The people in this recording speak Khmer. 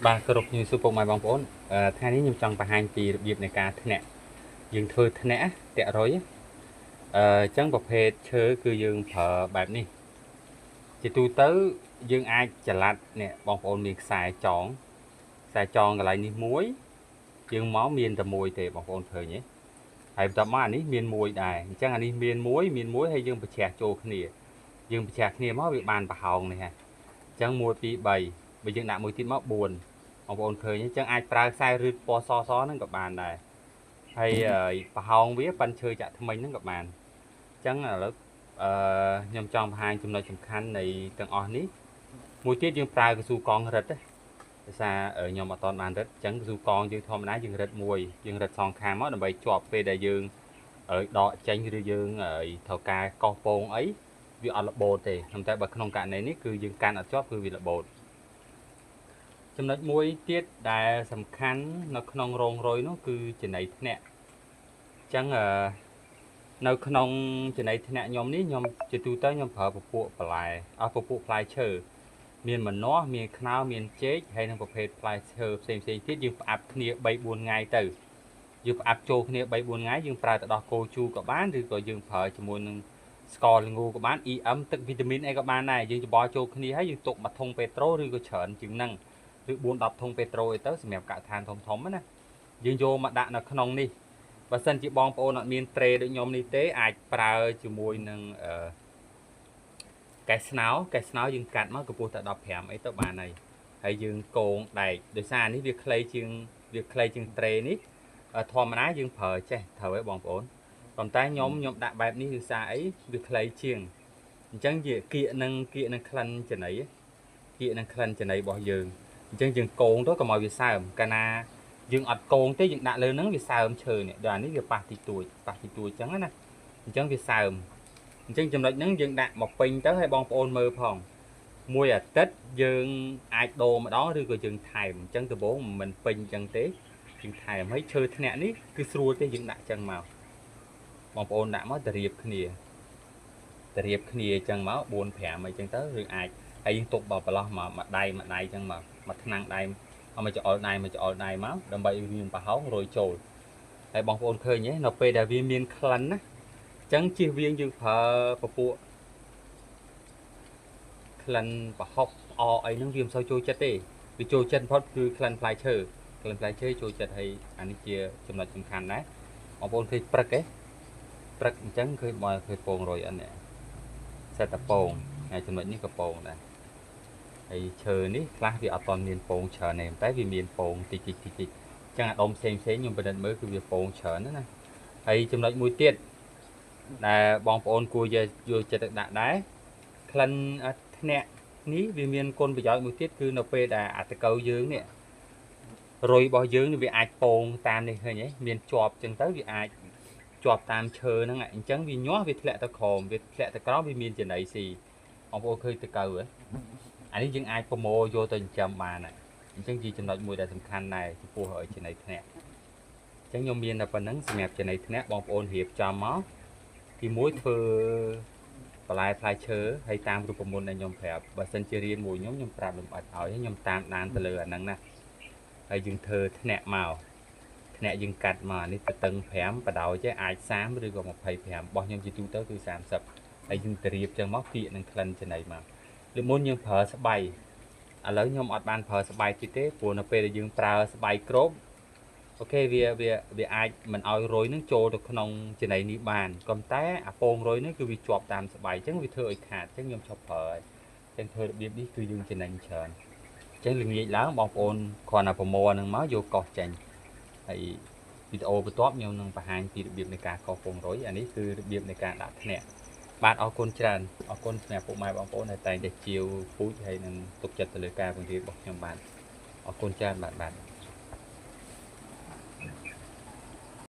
បាទគោរពជំរាបសួរពុកម៉ែបងប្អូនថ្ងៃនេះខ្ញុំចង់បង្ហាញពីរបៀបនៃការធ្នាក់យើងធ្វើធ្នាក់តាក់រុយអញ្ចឹងប្រភេទឈើគឺយើងប្រើបែបនេះជាទូទៅយើងអាចចល័តនេះបងប្អូនមានខ្សែចងខ្សែចងកន្លែងនេះមួយយើងមកមានតែមួយទេបងប្អូនឃើញទេហើយបន្ទាប់មកអានេះមានមួយដែរអញ្ចឹងអានេះមានមួយហើយយើងប្រឆាះចូលគ្នាយើងប្រឆាះគ្នាមកវាបានប្រហោងនេះហ่ะអញ្ចឹង1 2 3បើយើងដាក់មួយទៀតមក4បងប្អូនឃើញអញ្ចឹងអាចប្រើខ្សែរឹតពណ៌សសហ្នឹងក៏បានដែរហើយប្រហោងវាប៉ិនឈើចាក់ថ្មិញហ្នឹងក៏បានអញ្ចឹងឥឡូវខ្ញុំចង់បង្ហាញចំណុចសំខាន់នៃទាំងអស់នេះមួយទៀតយើងប្រើកស៊ូកង់រឹតដោយសារខ្ញុំអត់តបានរឹតអញ្ចឹងកស៊ូកង់យើងធម្មតាយើងរឹតមួយយើងរឹតសងខាងមកដើម្បីជាប់ពេលដែលយើងដកចេញឬយើងត្រូវការកោសពងអីវាអត់របូតទេតែបើក្នុងករណីនេះគឺយើងកាន់អត់ជាប់គឺវារបូតចំណុចមួយទៀតដែលសំខាន់នៅក្នុងរោងរុយនោះគឺចំណីធ្នាក់អញ្ចឹងនៅក្នុងចំណីធ្នាក់ខ្ញុំនេះខ្ញុំជាទូទៅខ្ញុំប្រើពពួកបន្លែអស់ពពួកផ្លែឈើមានម្នាស់មានខ្នុរមានចេកហើយនិងប្រភេទផ្លែឈើផ្សេងៗទៀតយើងផ្អាប់គ្នា3 4ថ្ងៃទៅយើងផ្អាប់ចូលគ្នា3 4ថ្ងៃយើងប្រើទៅដោះគោជូរក៏បានឬក៏យើងប្រើជាមួយនឹងស្ករល្ងក៏បាន EM ទឹកវីតាមីនអីក៏បានដែរយើងច្បល់ចូលគ្នាហើយយើងទុកមួយធុងពេត្រូឬក៏ច្រើនជាងហ្នឹងឬ4 10ធុងពេត្រូអីទៅសម្រាប់កថានធំៗណាយើងយកមកដាក់នៅក្នុងនេះបើសិនជាបងប្អូនអត់មានត្រេដូចខ្ញុំនេះទេអាចប្រើជាមួយនឹងកេះស្នោយើងកាត់មកកម្ពស់តែ15អីទៅបានហើយហើយយើងកងដែកដោយសារនេះវាខ្លីជាងត្រេនេះធម្មតាយើងប្រើចេះត្រូវហើយបងប្អូនប៉ុន្តែខ្ញុំដាក់បែបនេះគឺសារអីវាខ្លីជាងអញ្ចឹងជាគៀកនឹងក្លិនចំណីគៀកនឹងក្លិនចំណីរបស់យើងអញ្ចឹងយើងកងទៅកុំឲ្យវាសើមកាលណាយើងអត់កងទេយើងដាក់លើហ្នឹងវាសើមឈើនេះដល់អានេះវាប៉ះទីទួចអញ្ចឹងណាអញ្ចឹងវាសើមអញ្ចឹងចំណុចហ្នឹងយើងដាក់មកពេញទៅឲ្យបងប្អូនមើលផងមួយអាទិត្យយើងអាចដូរម្ដងឬក៏យើងថែមអញ្ចឹងដំបូងមិនពេញអញ្ចឹងទេយើងថែមហើយឈើធ្នាក់នេះគឺស្រួលទេយើងដាក់អញ្ចឹងមកបងប្អូនដាក់មកទៅរៀបគ្នាអញ្ចឹងមក4 5អីចឹងទៅឬអាចហើយយើងទុកបប្រឡោះមកមួយដៃអញ្ចឹងមកមួយថ្នាំងដៃមកច្អល់ដៃមកដើម្បីឲ្យវាមានប្រហោងរយចូលហើយបងប្អូនឃើញទេនៅពេលដែលវាមានក្លិនណាអញ្ចឹងជៀសវាងយើងប្រើពពួកក្លិនប្រហុកផ្អកអីហ្នឹងវាមិនសូវចូលចិត្តទេវាចូលចិត្តផុតគឺក្លិនផ្លែឈើចូលចិត្តហើយអានេះជាចំណុចសំខាន់ដែរបងប្អូនឃើញព្រឹកទេព្រឹកអញ្ចឹងឃើញបើឃើញពងរយអត់នេះសិតតែពងហើយចំណុចនេះក៏ពងដែរហើយឈើនេះខ្លះវាអត់ទាន់មានពងច្រើនទេតែវាមានពងតិចតិចអញ្ចឹងអាដុំផ្សេងខ្ញុំពិនិត្យមើលគឺវាពងច្រើនណាហើយចំណុចមួយទៀតដែលបងប្អូនគួរយកចិត្តទុកដាក់ដែរក្លិនធ្នាក់នេះវាមានគុណប្រយោជន៍មួយទៀតគឺនៅពេលដែលអាតកៅយើងនេះរុយរបស់យើងនេះវាអាចពងតាមនេះឃើញទេមានជាប់អញ្ចឹងទៅវាអាចជាប់តាមឈើហ្នឹងអញ្ចឹងវាញាស់វាធ្លាក់ទៅក្រោមវាមានចំណីស៊ីបងប្អូនឃើញតកៅហ៎អានេះយើងអាចប្រមូលយកទៅចិញ្ចឹមបានអញ្ចឹងជាចំណុចមួយដែលសំខាន់ដែរចំពោះចំណីធ្នាក់អញ្ចឹងខ្ញុំមានតែប៉ុណ្្នឹងសម្រាប់ចំណីធ្នាក់បងប្អូនរៀបចំមកទីមួយធ្វើបន្លែផ្លែឈើហើយតាមរូបមន្តដែលខ្ញុំប្រាប់បើសិនជារៀនមួយខ្ញុំប្រាប់លម្អិតឲ្យខ្ញុំតាមដានទៅលើអាហ្នឹងណាហើយយើងធ្វើធ្នាក់មកធ្នាក់យើងកាត់មកនេះទៅតឹង5បដោយចេះអាច30ឬក៏25របស់ខ្ញុំជាទូទៅគឺ30ហើយយើងទៅរៀបចឹងមកគៀកនឹងក្លិនចំណីមកលើមុនយើងប្រើស្បៃឥឡូវខ្ញុំអត់បានប្រើស្បៃទៀតទេព្រោះនៅពេលដែលយើងប្រើស្បៃគ្របអូខេវាអាចមិនឲ្យរុយនឹងចូលទៅក្នុងចំណីនេះបានប៉ុន្តែអាពងរុយនេះគឺវាជាប់តាមស្បៃអញ្ចឹងវាធ្វើឲ្យខាតអញ្ចឹងខ្ញុំឈប់ប្រើហើយអញ្ចឹងធ្វើរបៀបនេះគឺយើងចំណេញច្រើនអញ្ចឹងល្ងាចឡើងបងប្អូនគ្រាន់តែប្រមូលនឹងមកយកកោសចេញហើយវីដេអូបន្ទាប់ខ្ញុំនឹងបង្ហាញពីរបៀបនៃការកោសពងរុយអានេះគឺរបៀបនៃការដាក់ធ្នាក់បាទអរគុណច្រើនអរគុណសម្រាប់ពុកម៉ែបងប្អូនដែលតែងតែជាវពូជហើយនឹងទុកចិត្តទៅលើការបង្រៀនរបស់ខ្ញុំបាទអរគុណច្រើនបាទ